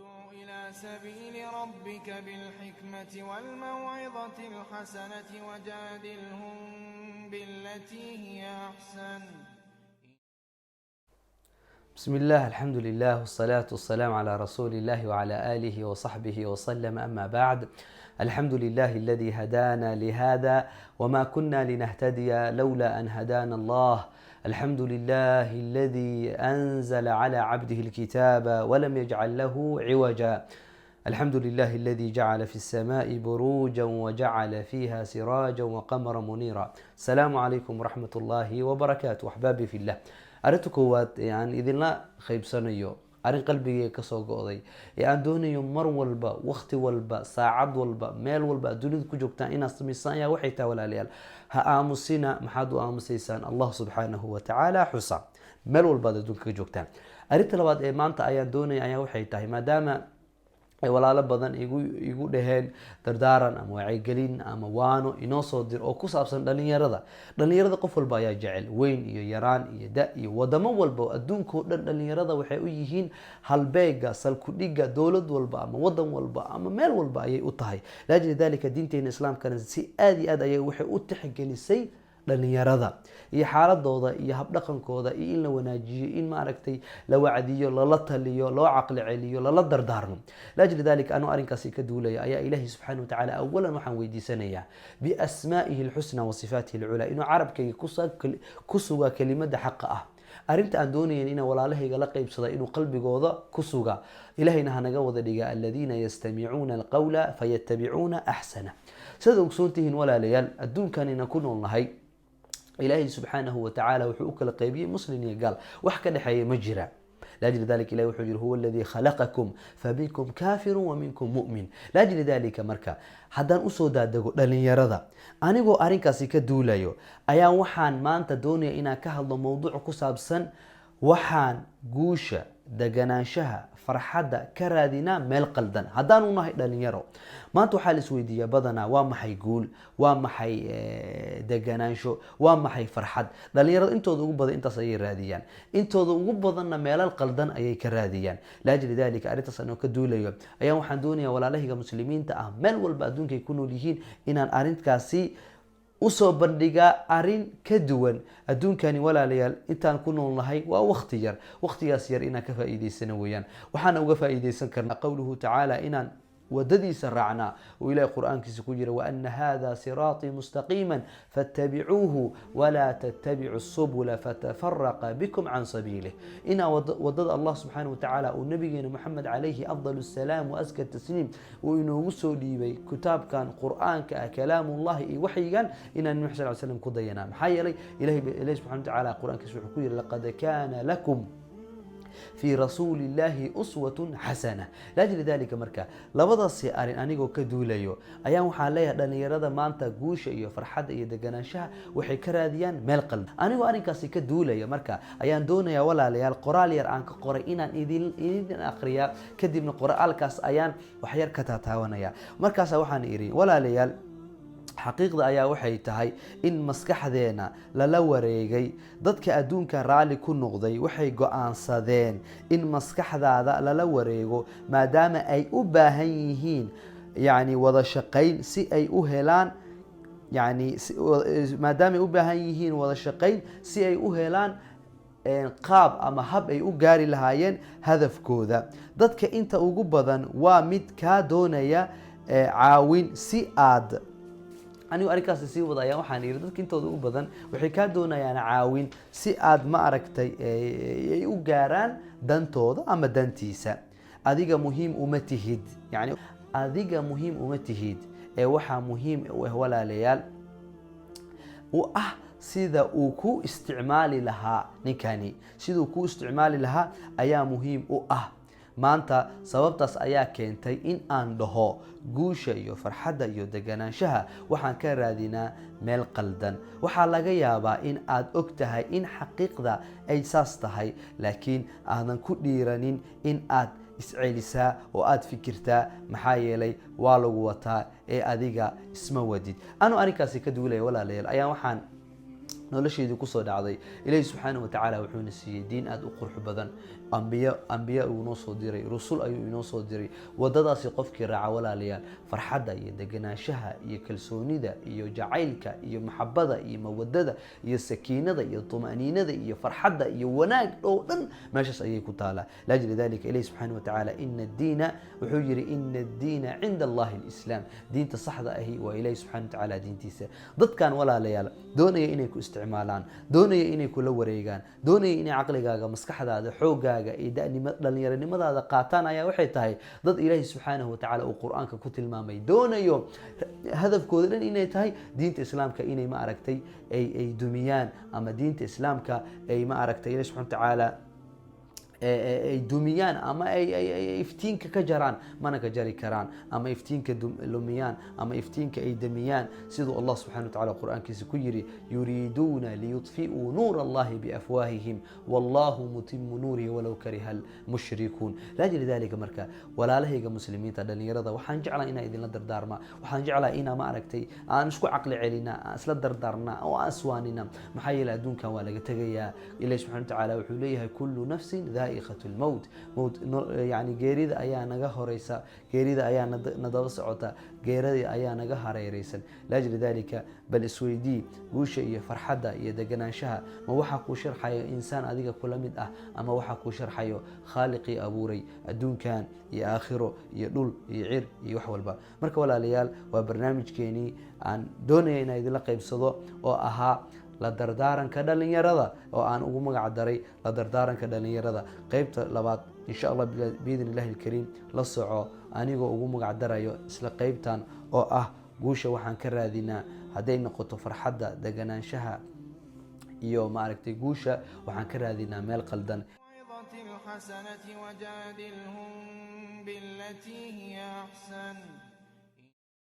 ادع إلى سبيل ربك بالحكمة والموعظة الحسنة وجادلهم بالتي هي أحسن. بسم الله، الحمد لله، والصلاة والسلام على رسول الله وعلى آله وصحبه وسلم، أما بعد. الحمد لله الذي هدانا لهذا وما كنا لنهتدي لولا أن هدانا الله. الحمد لله الذي أنزل على عبده الكتاب ولم يجعل له عوجا. الحمد لله الذي جعل في السماء بروجا وجعل فيها سراجا وقمرا منيرا. السلام عليكم ورحمة الله وبركاته. أحبابي في الله، arrinta koowaad ee aan idinla qaybsanayo, arrin qalbigayga kasoo go'day ee aan doonayo mar walba, waqti walba, saacad walba, meel walba aad dunida ku joogtaan inaad samaysaan ayaa waxay tahay, walaalayaal, ha aamusina. Maxaad u aamusaysaan? Allah subxaanahu watacaala xusa meel walba aad adduunka ka joogtaan. Arrinta labaad ee maanta ayaan doonaya ayaa waxay tahay, maadaama ay walaalo badan igu dhaheen dardaaran ama wacyigelin ama waano inoo soo dir oo ku saabsan dhalinyarada. Dhalinyarada qof walba ayaa jecel, weyn iyo yaraan iyo da iyo wadamo walba adduunka oo dhan. Dhalinyarada waxay u yihiin halbeega, salkudhiga dowlad walba ama wadan walba ama meel walba ayay u tahay. Liajli dalika, diinteena Islaamkana si aada iyo aad ayay waxay u tixgelisay dhalinyarada iyo xaaladooda iyo habdhaqankooda iyo in la wanaajiyo, in maaragtay la wacdiyo, lala taliyo, loo caqli celiyo, lala dardaarmo. Liajli dalika, anuu arrinkaasi ka duulaya ayaa Ilaahi subxaana watacaala awalan waxaan weydiisanayaa biasmaa'ihi alxusna wa sifaatihi alculaa inuu carabkayga ku sugaa kelimada xaqa ah. Arrinta aan doonayan inaan walaalahayga la qaybsada inuu qalbigooda ku suga. Ilahayna hanaga wada dhiga aladiina yastamicuuna alqawla fayatabicuuna axsana. Sidaad ogsoon tihiin, walaalayaal, adduunkanina ku noolnahay, Ilaahay subxaanahu watacaala wuxuu u kala qaybiyey muslim iyo gaal, wax ka dhexeeya ma jira. Liajli dalika, Ilahi wuxuu yihi: "Huwa aladii khalaqakum faminkum kaafiru wa minkum mu'min." Liajli dalika, marka haddaan usoo daadego dhalinyarada, anigoo arrinkaasi ka duulayo, ayaa waxaan maanta doonaya inaan ka hadlo mowduuc ku saabsan waxaan guusha, deganaanshaha, farxadda ka raadinaa meel qaldan haddaanu nahay dhalinyaro. Maanta waxaa la isweydiiyaa badanaa: waa maxay guul? Waa maxay deganaansho? Waa maxay farxad? Dhalinyarada intooda ugu badan intaas ayay raadiyaan, intooda ugu badanna meelal qaldan ayay ka raadiyaan. Liajli dalika, arrintaas anoo ka duulayo ayaa waxaan doonaya walaalahayga Muslimiinta ah, meel walba adduunka ay ku nool yihiin, inaan arrinkaasi usoo bandhigaa arrin ka duwan. Adduunkani, walaalayaal, intaan ku nool nahay waa wakti yar. Waktigaas yar inaan ka faa'iidaysano weeyaan. Waxaana uga faa'iidaysan karnaa qowluhu tacaala, inaan wadadiisa raacnaa oo Ilahay Qur-aankiisa ku jira: "Waana hada siraatii mustaqiima fattabicuuhu walaa tattabicu subula fatafaraqa bikum can sabiilih." Inaa wadada Allah subxaana watacaala uu nabigeena Moxamed calayhi afdal asalaam wa aska tasliim uu inoogu soo dhiibay kitaabkan Qur-aanka ah, kalaamullahi iyo waxyigan, inaan Nabi sal slam ku dayanaa. Maxaa yeelay, Ilahi subxana watacaala Qur-aankiisa wuxuu ku yihi: "Laqad kaana lakum fi rasuuli illahi uswatun xasana." Liajli dalika, marka labadaasi arrin anigoo ka duulayo ayaan waxaan leeyahay dhalinyarada maanta guusha iyo farxadda iyo deganaanshaha waxay ka raadiyaan meel qaldan. Anigoo arrinkaasi ka duulaya marka ayaan doonayaa, walaalayaal, qoraal yar aan ka qoray inaan idin aqriyaa. Kadibna qoraalkaas ayaan waxyar ka taataawanaya. Markaasa waxaan idhi, walaalayaal, xaqiiqda ayaa waxay tahay in maskaxdeena lala wareegay. Dadka adduunka raalli ku noqday waxay go-aansadeen in maskaxdaada lala wareego, maadaama ay u baahan yihiin yani wada shaqayn si ay u helaan, yani maadaama ay u baahan yihiin wada shaqayn si ay u helaan qaab ama hab ay u gaari lahaayeen hadafkooda. Dadka inta ugu badan waa mid kaa doonaya caawin si aad. Anigu arrinkaasi sii wada ayaa waxaan yidhi: dadka intooda ugu badan waxay kaa doonayaan caawin si aad, ma aragtay, ay u gaaraan dantooda ama dantiisa. Adiga muhiim uma tihid, yani adiga muhiim uma tihid, ee waxaa muhiim u ah, walaalayaal, u ah sida uu ku isticmaali lahaa ninkani. Siduu ku isticmaali lahaa ayaa muhiim u ah maanta. Sababtaas ayaa keentay in aan dhaho guusha iyo farxadda iyo deganaanshaha waxaan ka raadinaa meel qaldan. Waxaa laga yaabaa in aad og tahay in xaqiiqda ay saas tahay, laakiin aadan ku dhiiranin in aad iscelisaa oo aad fikirtaa. Maxaa yeelay, waa lagu wataa ee adiga isma wadid. Anuu arrinkaasi ka duulaya, walaalayaal, ayaa waxaan Nolosheedii kusoo dhacday, Ilaahi subxaana wa tacaala wuxuuna siiyey diin aada u qurux badan. Ambiya uu inoo soo diray, rusul ayuu inoo soo diray. Wadadaasi qofkii raaca, walaalayaal, farxadda iyo deganaanshaha iyo kalsoonida iyo jacaylka iyo maxabada iyo mawadada iyo sakiinada iyo tumaniinada iyo farxadda iyo wanaag oo dhan meeshaas ayay ku taalaa. Liajli dalika Ilahi subxaana wa tacaala ina addiina, wuxuu yihi, ina addiina cinda Allahi alislaam. Diinta saxda ahi waa Ilahi subxana wa tacaala diintiisa. Dadkan, walaalayaal, doonaya inay ku isticmaalaan, doonaya inay kula wareegaan, doonaya inay caqligaaga, maskaxdaada, xoogaaga iyo dhalinyaronimadaada qaataan ayaa waxay tahay dad Ilaahi subxaanahu watacaala uu Qur-aanka ku tilmaamay, doonayo hadafkooda dhan inay tahay diinta Islaamka inay, ma aragtay, ay dumiyaan ama diinta Islaamka ay, ma aragtay, Ilahi subxana watacaala ay dumiyaan ama ay iftiinka ka jaraan. Mana ka jari karaan, ama iftiinka lumiyaan ama iftiinka ay damiyaan, siduu Allah subxana wa tacala Qur-aankiisa ku yiri: yuriiduuna liyudfi'uu nuur Allahi biafwaahihim wallahu mutimu nuurihi walow kariha almushrikuun. Liajli dalika marka, walaalahayga Muslimiinta, dhalinyarada, waxaan jeclaa inaa idinla dardaarma. Waxaan jeclaa inaa, ma aragtay, aan isku caqli celina, aan isla dardaarna oo aan iswaanina. Maxaa yeelay, adduunkan waa laga tegayaa. Ilahi subxana wa tacaala wuxuu leeyahay: kullu nafsin daa'iqatu lmowt. Mowt, yani geerida ayaa naga horeysa, geerida ayaa nadaba socota, geerida ayaa naga hareereysan. Liajli dalika, bal isweydii: guusha iyo farxadda iyo deganaanshaha ma waxaa kuu sharxayo insaan adiga kula mid ah, ama waxaa kuu sharxayo Khaaliqii abuuray adduunkan iyo aakhiro iyo dhul iyo cir iyo wax walba? Marka, walaalayaal, waa barnaamijkeenii aan doonaya inaan idinla qaybsado oo ahaa la dardaaranka dhalinyarada, oo aan ugu magac daray la dardaaranka dhalinyarada qeybta labaad. Insha Allah, biidn Illahi alkariim, la soco anigoo ugu magac darayo isla qeybtan oo ah guusha waxaan ka raadinaa, hadday noqoto farxadda, deganaanshaha iyo, maaragtay, guusha waxaan ka raadinaa meel qaldan. الحسنة وجادلهم بالتي هي أحسن.